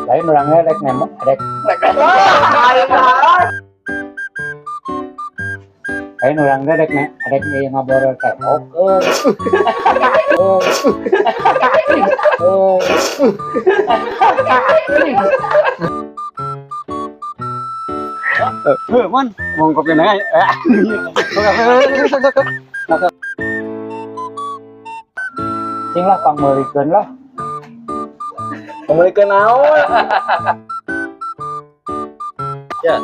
Lain urangnya rek nembak rek. Lain urangnya rek ne rek ieu ngaborol tembok euy. Euy. Euy. Heuh, Mon, mau kopi na. Sing lah pangmeulikeun lah. Pemilik naon? Ya.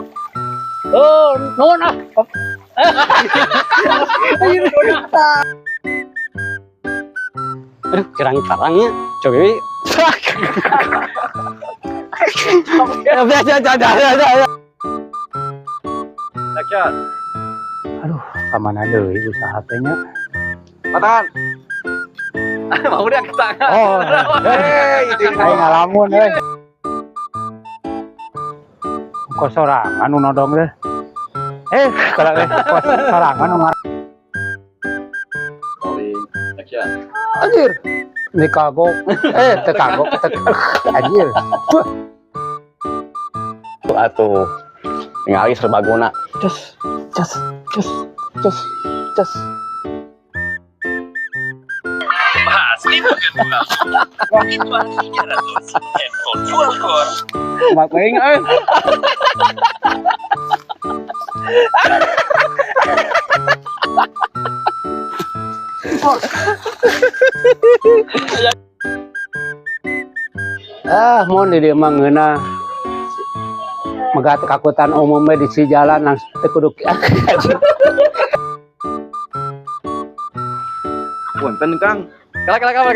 Oh, nuhun ah. Aduh, kirang tarangnya. Coba ini. Ya, ya, ya, ya, ya, ya. Action. Aduh, kamana deui usaha teh nya? Tangan. Mau dia ke tangan. Oh, Hei, itu. aing ngalamun euy. Kok sorangan nu nodong teh? Eh, kalau kok sorangan nu Rolling. Action. Anjir. Ini kagok. Eh, teu kagok, teu anjir. Atuh. Ningali serbaguna. Cus, cus, cus, cus, cus. Pasti bukan dua. Itu 300. Handphone dual core. Kumat teuing euy. Ah, mun di dieu mah ngeunah. Megat kakutan umum we di si jalan langsung teu kudu. Punten, Kang. Kala kala kala.